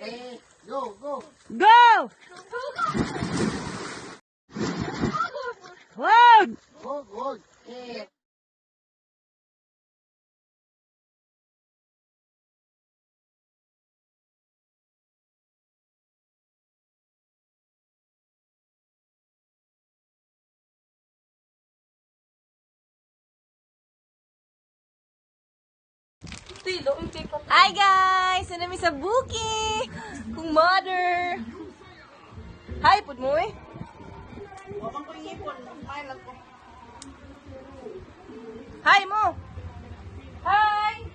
Eh, go, go. Go! Wow! Go, go. Eh. Hi guys! Ano mi sa Buki! Kung mother! Hi, pud mo eh. Hi mo! Hi!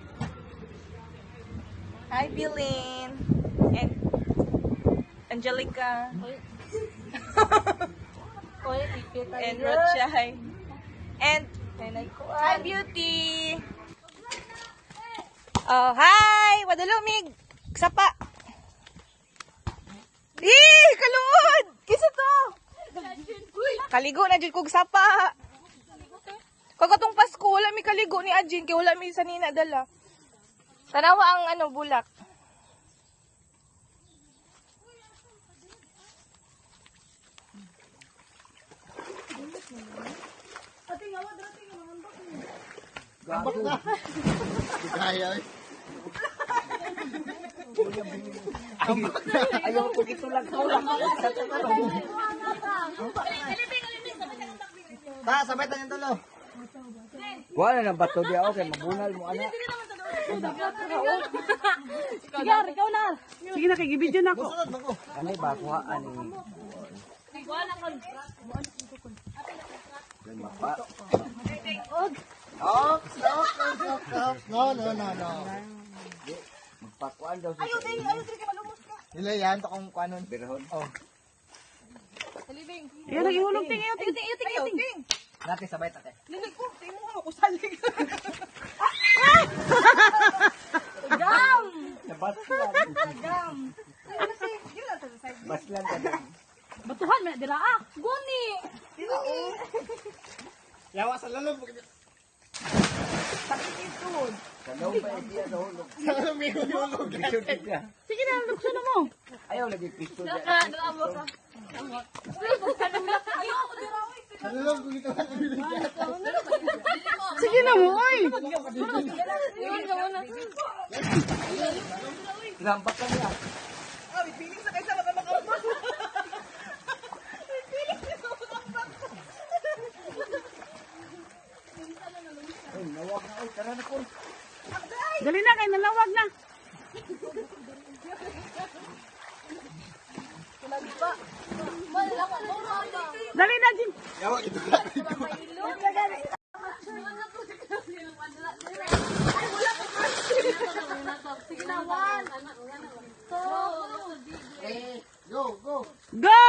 Hi, Bilin! And Angelica. And Rochay. And hi, Beauty! Oh, hi! Wadalumig! Sapa! Ih! Kaluod! Kisa to! Kaligo na jud kog sapa. Kagatong Pasko, wala mi kaligo ni Ajin, kay wala mi sanina dala. Tanawa ang ano, bulak. Gambak na. Kaya eh. Ayaw ko gitulag tulak. Ta, sabay tayong tulo. Wala nang bato di ako kay mabunal mo ana. Sige na, kay gibidyo na ako. Sunod mo ko. Ani ba kuha ani. Ok, ok, ok, ok. No, no, no, no. Magpakuan daw sa Ayaw Hila yan, to kung kanon. Birhon. Oh. Ayan, nagihulog ting, ayaw, ting, ting, ting, ting. Nate sabay ta kay. Lilig ko, tingin mo ako salig. Baslan. Baslan ka din. Batuhan man dira ah. Guni. Yawa sa lalong. Sa loob pa diya sa hulog. Sa lalong may hulog. Pistol ka. Sige na, lukso na mo. Ayaw lagi pistol diya. Sa lalong kung ito ang Sige na mo, oy. Lampak ka niya. Ah, may feeling sa kaysa baka makambak. Ay, nawag na oy, tara na ko. Dali na, kay nalawag na. Dali na, Jim. Yawa ito. Sige na, one. Two. Eh, go, go. Go!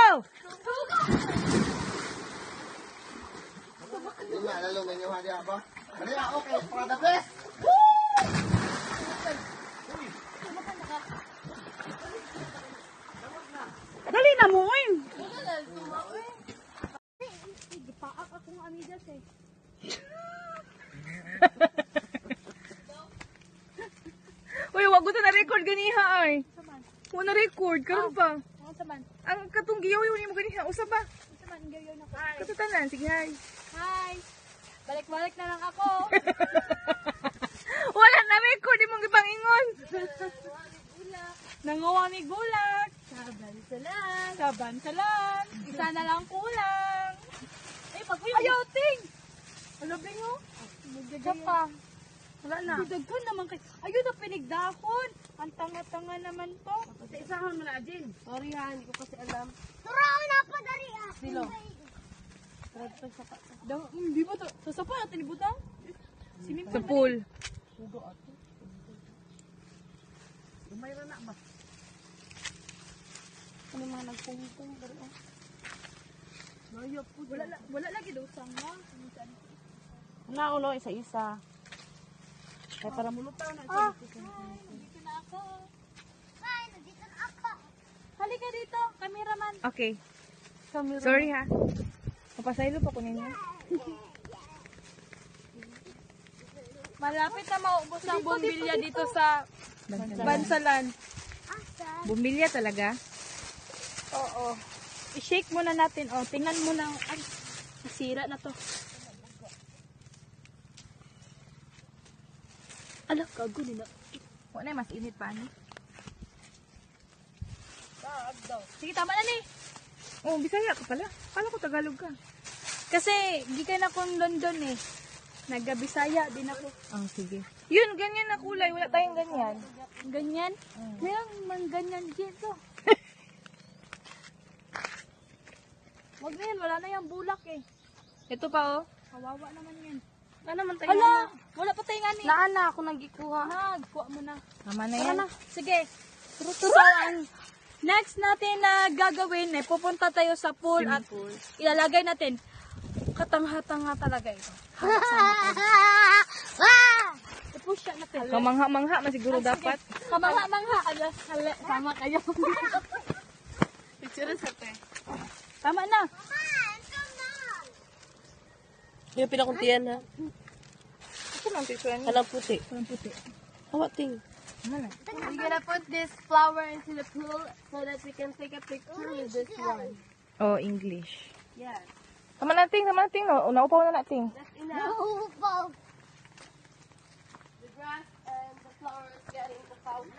Hila, lalong may nyuha diya ba? Maria, okay, for the best. Dali na mo, oy. Gipaak akong amigas eh. Uy, wag ko na record ganiha ay. Wa na record karon pa. Ano sa man? Ang katong giyaw yun mo ganiha usa pa. Sa man gayaw na ko. Katutanan, sige hi. Hi. Balik-balik na lang ako. Wala na record imong gipangingon. Nanguha mi gulak. Saban salan. Saban salan. Isa na lang kulang. Ay, pag Ayaw, ting! Ano ba yun? pa. Wala na. Daghan naman kay. Ayun na pinigdahon. Ang tanga-tanga naman to. Sa isahon mo na, Jin. Sorry ha, hindi ko kasi alam. Turao na po dari ah. Silo. Daw, hindi ba to? Sa sapa natin ibutang? Sa pool. Ano mga nagpungpung pero oh. Wala wala lagi daw sanga. Na ulo isa-isa. Kaya para mulutaw na. Ah, nandito na ako. Ay, nandito na ako. Halika dito, cameraman. Okay. Sorry ha. Mapasaylo pa ko ninyo. Malapit na maubos ang bumbilya dito sa Bansalan. Asa? Bumbilya talaga. Oo. I-shake muna natin. Oh, tingnan mo na. Ay, nasira na to. Ala, kagulo na. Wala na, mas init pa ano. Sige, tama na ni. Oh, Bisaya ka pala. Kala ko Tagalog ka. Kasi, gikan akong London eh. Nagabisaya din ako. Oh, sige. Yun, ganyan na kulay. Wala tayong ganyan. Ganyan. Meron man ganyan dito. Wag na yan, wala na yung bulak eh. Ito pa oh. Kawawa naman yan. Ano naman tayo? Hala, wala pa tayong ani. Naana ako nagikuha. Nagkuha mo na. Tama na Tara yan. na. Sige. So, ang next natin na gagawin eh, pupunta tayo sa pool at ilalagay natin. Katangha-tanga talaga ito. I-push siya natin. Kamangha-mangha man siguro dapat. Kamangha-mangha. Ala, hala, sama kayo. Picture sa te. Tama na. Yung pinakuntian ha. Ito lang picture niya. Kanang puti. Walang puti. Awa ting. Ano na? We're gonna put this flower into the pool so that we can take a picture with this one. Oh, English. Yes. Tama na ting, tama na ting. No, naupaw na nating. That's enough. The grass and the flowers getting the flower.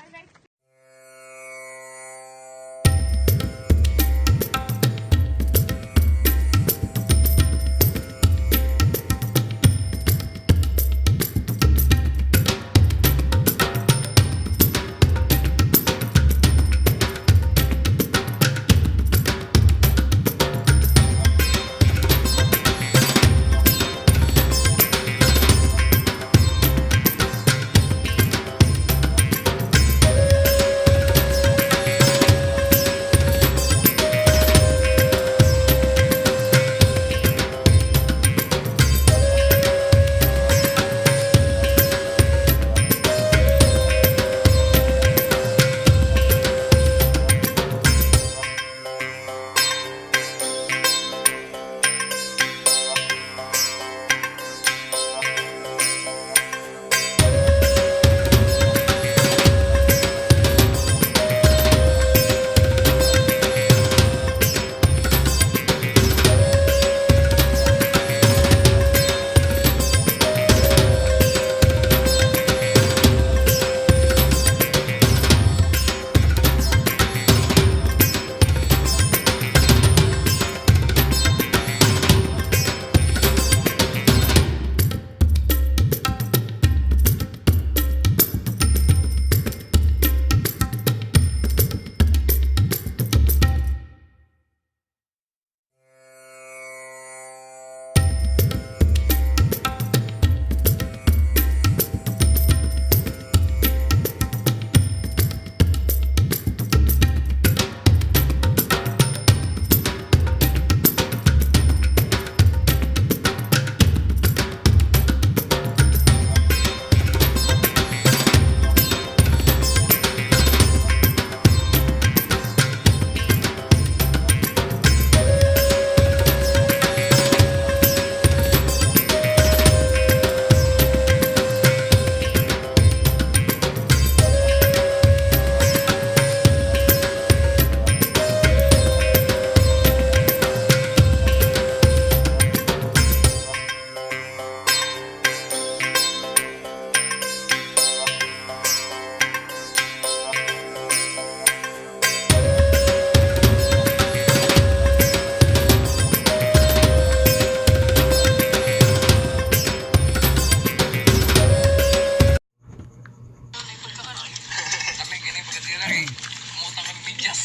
Kami gini pagkatira eh. Kumutang kami medyas.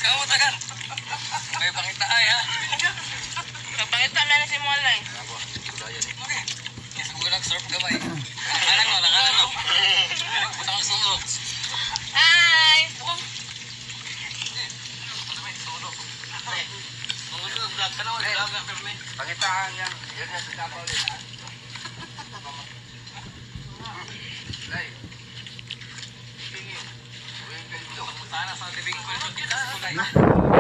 Kamutakan. May pangita ay ha. Pangita na na si Molay. Okay. Kasi ko nag-surf gamay. Anak mo, nakaano. Butang ang sulok. Hi! Pangitaan niya. Yan na sa tapa ulit. Lay. Sana sa tibing ko ito.